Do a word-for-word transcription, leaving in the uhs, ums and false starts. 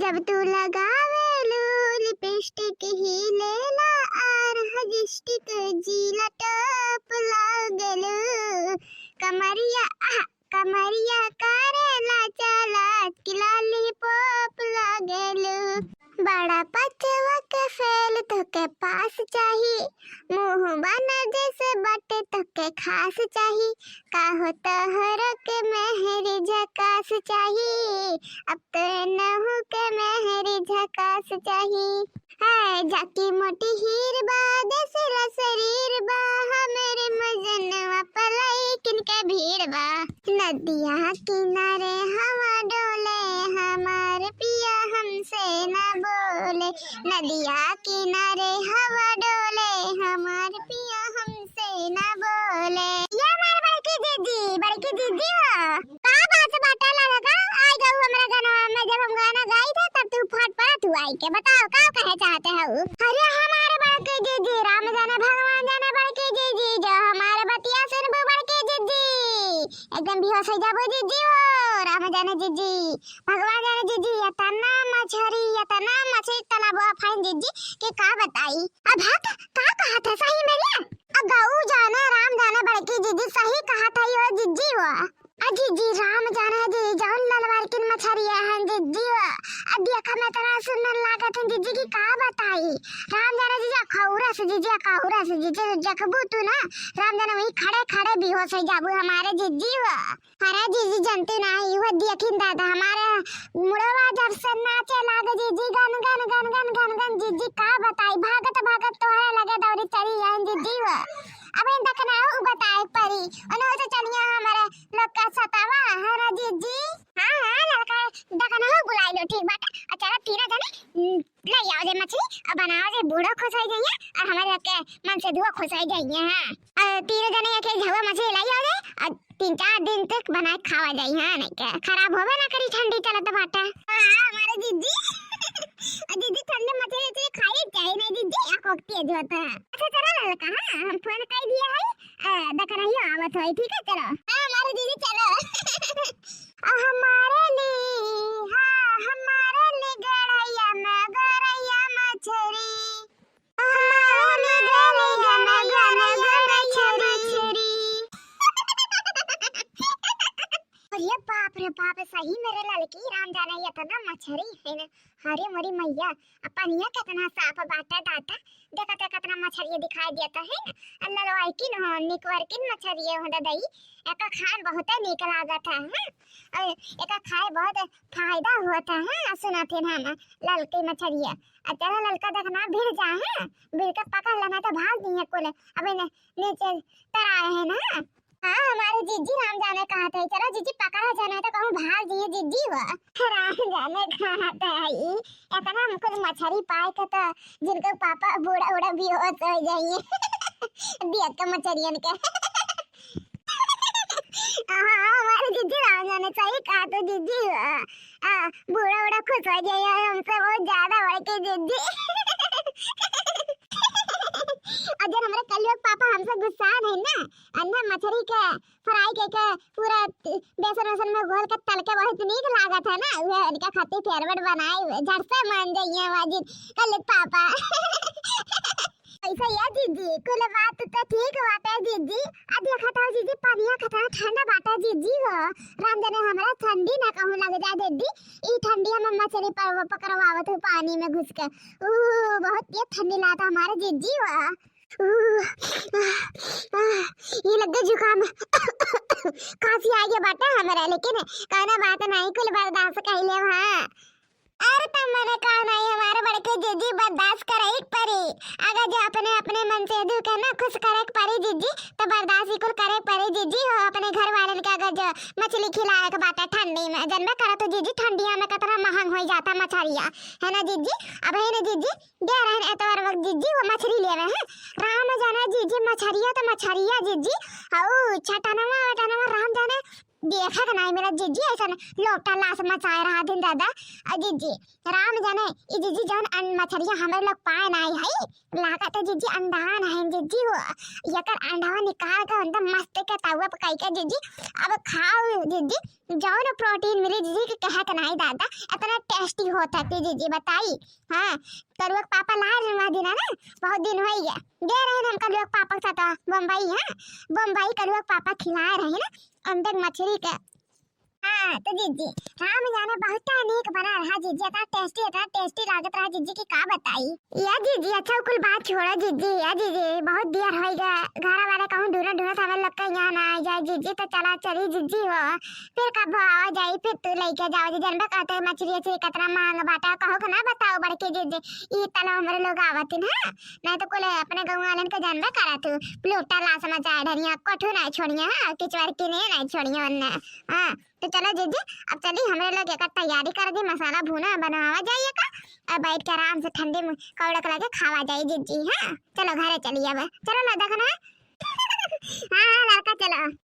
तब तू लगावेलू लिपस्टिक ही लेला और हजिस्टिक, जीला टॉप लागेलू। कमरिया, आह, कमरिया करेला चाला कि लॉलीपॉप लागेलू। बड़ा पचवा के फेल तोके पास चाही, मुँह बना जैसे बाटे तोके खास चाही। का हो तोहरो के मेहरी झकास चाही, अब तो नहु के मेहरी झकास चाही। है जाकी मोटी हीर बा, देसिला शरीर बा, हमरे मजनवा पलाई किनके भीड़ बा। नदिया किनारे हवा डोले, हमार पिया हमसे ना बोले। नदिया किनारे हवा डोले, हमार पिया हमसे ना बोले। ये हमार बड़की जीजी, बड़की जीजी हो। का बात बाटा लगा का? आई गऊ हमरा गनवा में, जब हम गाना गाई थे तब तू फट पड़ा तू आई के। बताओ का कहे चाहते हो? अरे हमारे बड़की जीजी, राम जाने भगवान जाने बड़की जीजी, जो हमारे बतिया सुनबू बड़की जीजी। एकदम बेहोश हो जाबो जीजी हो, राम जाने जीजी, भगवान जाने जीजी, इतना मछरी, इतना मछरी तालाबवा फाइन जीजी कि का बताई। अब हक का कहत है सही में रे? अब गऊ जाने, राम जाने बड़की जीजी सही कहत है यो जीजी हो। आ जीजी राम जाने जीजी जौन ललवार किन मछरिया हैं जीजी हो। आ देखा में इतना सुंदर लागत है जीजी कि का बताई। राम जाने जीजी अखौरा से जीजी, अखौरा से जीजी जखबू तू ना, राम जाने वही खड़े खड़े बेहोश हो जाबू हमारे जीजी हो। अरे जीजी जनती नाही, वो देखिन दादा, हमारे मुड़वा जब से नाचे लागे जीजी, गन गन गन गन गन गन जीजी, का बताई, भागत भागत तोहरे लगे दौड़ी चली आइन जीजी वो। अब इन दखनहू बताए परी, उन्हों से चलिया हमारे लोग का सतावा है ना जीजी। हाँ हाँ लड़का, दखनहू बुलाई लो, ठीक बाटे। अच्छा तीनों जने, हम्म, ले आओ जे मछली और बनाओ जे, बूढ़ो खुश हो जाइए और हमारे लोग के मन से दुआ खुश हो जाइए। हाँ, और तीनों जने एक एक झउआ मछली ले आओ जे और तीन चार दिन तक बनाए खावा जाई। हाँ, नहीं के खराब होवे ना करी, ठंडी चलत बाटे। हाँ, हमारे जीजी, जीजी ठंडे मछली उछली खाई चाहिए ना जीजी, आँख वाँख तेज होता है। अच्छा चलो ललका, हाँ, हम फोन कर दिया है, अ, देख रही हो आवत होई, ठीक है, चलो। हाँ, हमारे जीजी चलो। आ हमारे लिए, हाँ, हमारे लिए गड़ैया में गड़ैया मछरी। हमारे लिए गड़ैया में गड़ैया मछरी। अरे बाप रे बाप, सही मेरे ललकी राम जाने इतना मछरी है ना। अरे मोरी मैया, अब पनिया कितना साफ बाटे दादा, देखत है कितना मछरी दिखाई देता है ना। आ ललवाई किन हो, निकवर किन मछरी हो दादा, एका खाए बहुत नीक लागत है, हाँ? और एका खाए बहुत फायदा होता है, सुनत है हम ललकी मछरिया। आ चला ललका देखना भिड़ जा है, भिड़ के पकड़ लेना तो भाग दिए कुल। अबे ने, नीचे तराए है ना। हाँ, हमारे जीजी राम जाने कहा थे, चलो जीजी पकड़ा जाना तो कहूँ भाग दिए जीजी वो। राम जाने कहा था ई, इतना हमको मछरी पाए के तो जिनको पापा बूढ़ा बूढ़ा बेहोश हो जाइए। देख के मछरियन के। हाँ, हमारे जीजी राम जाने सही कहा तो जीजी वो। आ, बूढ़ा बूढ़ा खुश हो जाइए हमसे बहुत ज्यादा बढ़ के जीजी। अगर हमारे कलयुग पापा हमसे गुस्सा है ना, अन्ना मछरी के फ्राई के, के पूरा बेसन वेसन में घोल के तल के बहुत नीक लागत है ना, उहे उनका खातिर फेवरेट बनाए हुए, झट से मान जाइए वाजिन कलयुग पापा। ऐसा या जीजी, कुल बात तो ठीक बाटे जीजी। आ देखा था जीजी, पनिया खतरा ठंडा बाटे जीजी हो। राम जाने हमरा ठंडी ना कहूँ लग जाए दीदी, ई ठंडी हम मछली पर पकड़वावत हूँ पानी में घुस के। ऊ बहुत ये ठंडी लागत हमारे जीजी हो। ऊ, आह, आह, ये लग गए जुकाम। खांसी आ गया बाटे हमरा, लेकिन कहना बात नहीं, कुल बर्दाश्त कर ले। हाँ, अरे तब मने का नहीं, हमारे बड़के जीजी बर्दाश्त करे ही परी। अगर जो अपने, अपने मन से दुख है ना, खुश करे के परी जीजी, तो बर्दाश्त ही कुल करे परी जीजी हो। अपने घर वालन के अगर जो मछली खिलाए के बाटे ठंडी में, जनबे करा तो जीजी ठंडिया में कितना महंग हो जाता मछरिया, है ना जीजी? अब है ना जीजी, गए रहन एतवार वक्त जीजी वो मछरी लेवे हैं। राम जाने जीजी मछरिया तो मछरिया जीजी, हऊ चटनवा वटनवा राम जाने देखा के नाहीं मिला जिज्जी, ऐसन लोटा लास मचाए रहा दिन दादा। अ जिज्जी, राम जाने, ई जिज्जी जौन अन-, मछरिया हमरे लोग पाए नाहीं है, लागत है जिज्जी अंडहान है जिज्जी हो। एकर अंडवा निकाल के एकदम मस्त के तवा पे कई के जिज्जी, अब खाओ जिज्जी, जौन protein मिली जिज्जी के कहे के नाहीं दादा, इतना tasty होत है कि जिज्जी बताई। हाँ, कलुआ के पापा लाए रहे वह दिन है ना, बहुत दिन होइ गया, गए रहे हम कलुआ के पापा के साथ बम्बई। हाँ, बम्बई कलुआ के पापा खिलाए रहे ना अंडक मछरी के। हाँ, तो जिज्जी, राम जाने बहुत नीक बना रहा जिज्जी, इतना tasty, इतना tasty लागत रहा जिज्जी कि का बताई। या जिज्जी, अच्छा, कुल बात छोड़ा जिज्जी। या जिज्जी, बहुत देर होइ गया, घर वाले कहूँ ढूंढत ढूंढत हमें लोग के यहाँ ना आ जाए जिज्जी, तो चला चली जिज्जी हो, फिर कब आवा जाई, फिर तू लेके जाओ जी, जनबे कहते मछली उछली कितना महंग बाटा, कहूँ के ना बताओ बड़की जिज्जी, ई तलो हमरे लोग आवत ही ना, नहीं तो कुल अपने गाँव वालन के जनबे करा तू, लोटा लास मचाए ढरिया, कठू नहीं छोड़िया, हाँ, किचवर की नहीं, नहीं छोड़िया उनने। हाँ, तो चलो जिज्जी, अब चली, हमरे लोग एकर तैयारी कर दी, मसाला भूना बनावा जाइए का, अब बैठ के आराम से ठंडी में कौड़क लगे खावा जाई जिज्जी। हाँ, चलो घरे चलिए अब, चलो ना देखना। हाँ, हाँ, लड़का चलो।